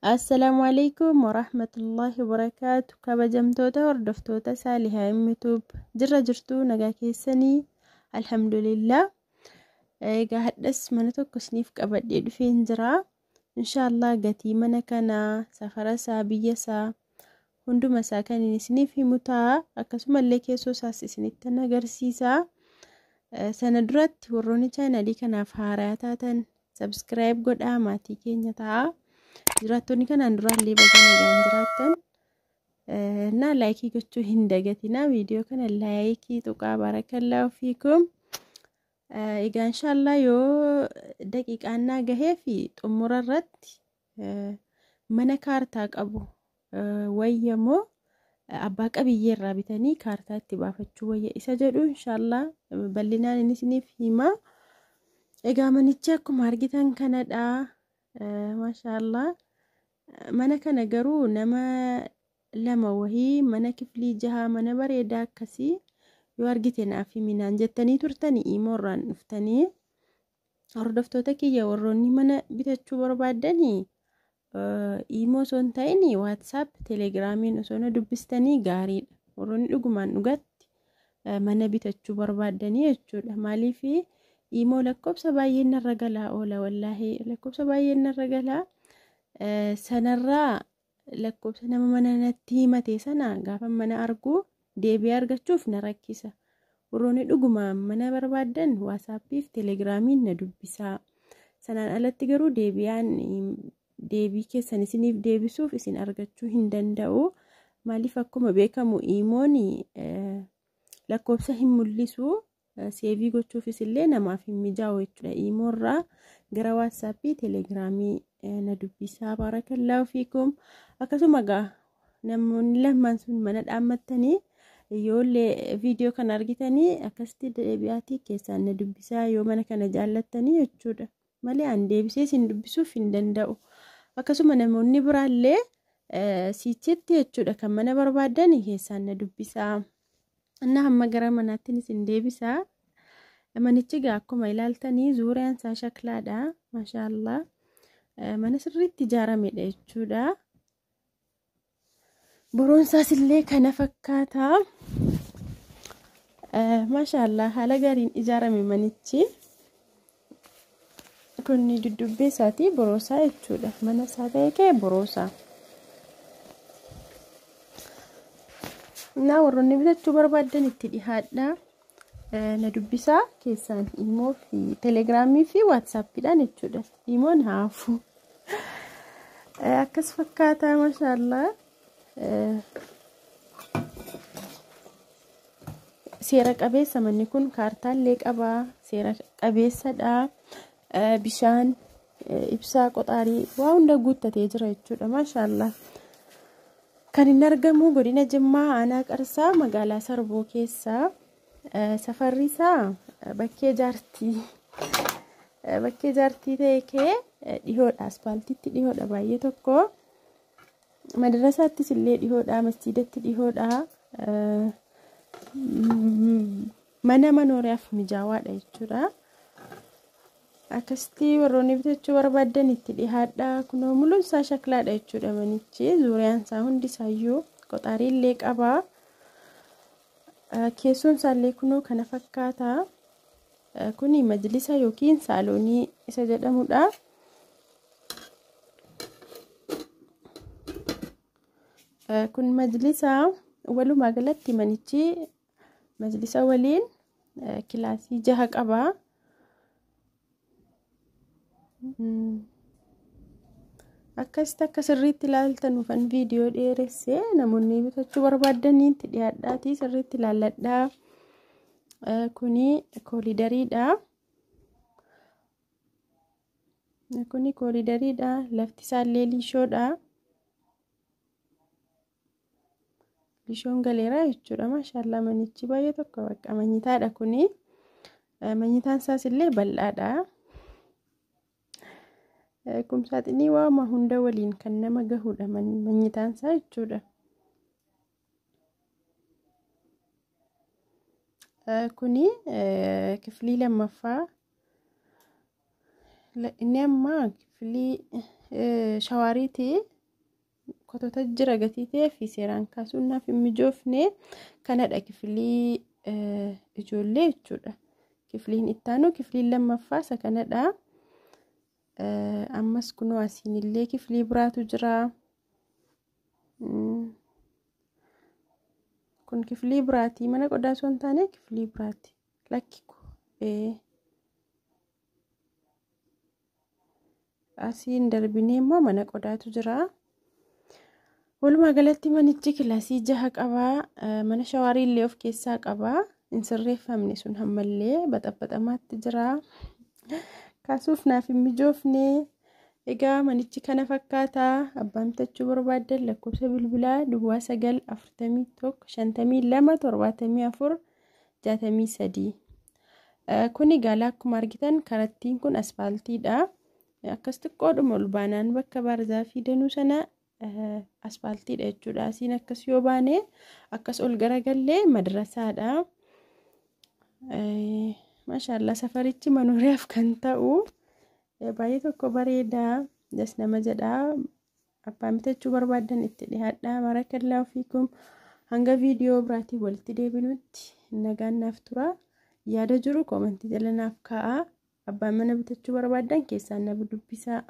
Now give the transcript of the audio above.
Assalaamu alaikum warahmatullahi wabarakaatu. Kabajamtoota hordoftoota Saalihaa YouTube jirra jirtu, nagaa keessanii? Alhamdulillah. Egaa hadhas mana tokko isiniif qabadhee dhufeen jira. Inshaallah gatii mana kanaa, safara isaa, biyya isaa, hunduma isaa kan inni isiniif himu ta'a. Akkasumallee keessoo isaas isinitti agarsiisa. Sana duratti warroonni chaanalii kanaaf haaraa taatan subscribe godhaa, maatii keenya ta'a. Jiraattonni kanaan duraallee baga nagaan jiraattan. Na like gochuu hin dagatinaa. Viidiyoo kana like tuqaa, barakallahu fiikum. Egaa inshaallah yoo daqiiqaan naa gahee fi xumura irratti mana kaartaa qabu wayya moo abbaa qabiyyee irraa bitanii kaartaa itti baafachuu wayya isa jedhu inshaallah bal'inaan inni isiniif hima. Egaa manichi akkuma argitan kanadha. Maashaallah. Mana kana garuu nama lama wahii mana kiflii jaha, mana bareedaa akkasii yoo argite naaf himinaan jettanii turtanii imoorraan dhuftanii. Hordoftoota kiyya, warroonni mana bitachuu barbaaddanii imoo osoo hin ta'in WhatsApp, Telegramiin osoo na dubbistanii gaariidha. Warroonni dhugumaan dhugatti mana bitachuu barbaaddanii jechuudha. Maaliif imoo lakkoofsa baay'een narra galaa oola, wallaahi lakkoofsa baay'een narra galaa. Sanarraa lakkoofsa nama mana natti himate sana gaafa mana argu deebi'ee argachuuf na rakkisa. Warroonni dhugumaan mana barbaaddan WhatsAppii fi Telegramiin na dubbisaa. Sanaan alatti garuu deebi'aan deebii keessan isiniif deebisuuf isin argachuu hin danda'u. Maaliif, akkuma beekamu imoon lakkoofsa hin mul'isu, save gochuufis illee namaaf hin mijaa'u jechuudha. Imoorraa gara WhatsAppii, Telegramii na dubbisaa, barakallahu fiikum. Akkasuma egaa namoonni lamaan sun mana dhaammattanii yoollee viidiyoo kana argitanii akkasitti deebi'aatii keessaan na dubbisaa yoo mana kana jaallattanii jechuudha. Malee an deebisee isin dubbisuuf hin danda'u. Akkasuma namoonni biraallee siichetti jechuudha kan mana barbaadan keessaan na dubbisaa. Inni hamma gara manaatti isin deebisaa. Manichi egaa akkuma ilaaltanii zuuriyaan isaa shaklaadha. Maashaallah. Mana sirriitti ijaaramedha jechuudha. Boroon isaas illee kana fakkaata. Maashaallah, haala gaariin ijaarame manichi. Kun duddubbee isaatii boroosaa jechuudha. Mana isaa ta'e kee boroosaa. Naa warroonni bitachuu barbaaddan itti dhihaadha. Na dubbisaa keessaan imoo fi Telegramii fi WhatsAppiidhaan jechuudha. Imoon haafu. Akkas fakkaata, maashaallah. Seera qabeessa manni kun, kaartaallee qaba. Seera qabeessadha. Bishaan, ibsaa, qoxaarii waa hunda guuttatee jira jechuudha. Maashaallah. Kan inni argamu godina Jimmaa, aanaa Qarsaa, magaalaa Sarboo keessa. Safarri isaa bakkee jaartii. Bakkee jaartii ta'e kee dhihoodha. Aspaaltitti dhihoodha baay'ee tokko. Madarasaattis illee dhihoodha. Masjiidatti dhihoodha. Mana manooriyaaf mijaawaadha jechuudha. Akkasitti warroonni bitachuu barbaaddan itti dhihaadha. Kunoo muluun isaa shaklaadha jechuudha manichi. Zuuriyaan isaa hundi isaayyuu qoxaarii illee qaba. Keessoon isaallee kunoo kana fakkaata. Kuni majlisa yookiin saaloonii isa jedhamudha. Kun majlisa. Walumaa galatti manichi majlisa waliin kilaasii jaha qaba. Akkasitti akka sirriitti ilaaltan ufan viidiyoo dheeresse. Namoonni bitachuu barbaaddanii itti dhiyaadhaatii sirriitti ilaalladhaa. Kuni koolidariidha. Kuni koolidariidha. Lafti isaallee liishoodha. Liishoon galeera jechuudha. Maashaallah, manichi baay'ee tokko bakka manyitaadha kuni. Manyitaan isaas illee bal'aadha. Kumsaaxinii waama hunda waliin kan nama gahudha manyitaan isaa jechuudha. Kuni kiflii lammaffaa. Inni amma kiflii Shawaariiti. Kotota jira gatii ta'ee fi seeraan kaasuun naaf hin mijoofne. Kanadha kifilii ijoollee jechuudha. Kifiliin ittaanu, kifiliin lammaffaa isa kanadha. Ammas kunoo asiin illee kifilii biraatu jira. Kun kifilii biraati. Mana qodaa osoo hin taane kifilii biraati. Lakki, asiin darbinee immoo mana qodaatu jira. Walumaa galatti manichi kilaasii 6 qabaa. Mana shawaarii illee of keessaa qabaa. Hin sirreeffamne sun, hammallee baxaxamaatti jira. Kaasuuf naaf hin mijoofne. Egaa manichi kana fakkaata. Abbaan bitachuu barbaaddan lakkoofsa bilbilaa 09 41 52 74 63. Kun egaa akkuma argitan karattiin kun asfaaltiidha. Akkas xiqqoodhuma ol baanaan bakka baarzaafii danuu sana asfaaltiidha jechuudha. Asiin akkas yoo baane, akkas ol garagallee madrasaadha. Maashaallah, safarichi manooriyaaf kan ta'u baay'ee tokko bareedaa, das nama jedhaa. Abbaan bitachuu barbaaddan itti dhiyaadhaa. Barakallahu fiikum. Hanga viidiyoo biraatiin walitti deebinutti nagaan naaf tura. Yaada jiru koomentii jala naaf kaa'aa. Abbaan mana bitachuu barbaaddan keessaan na dubbisaa.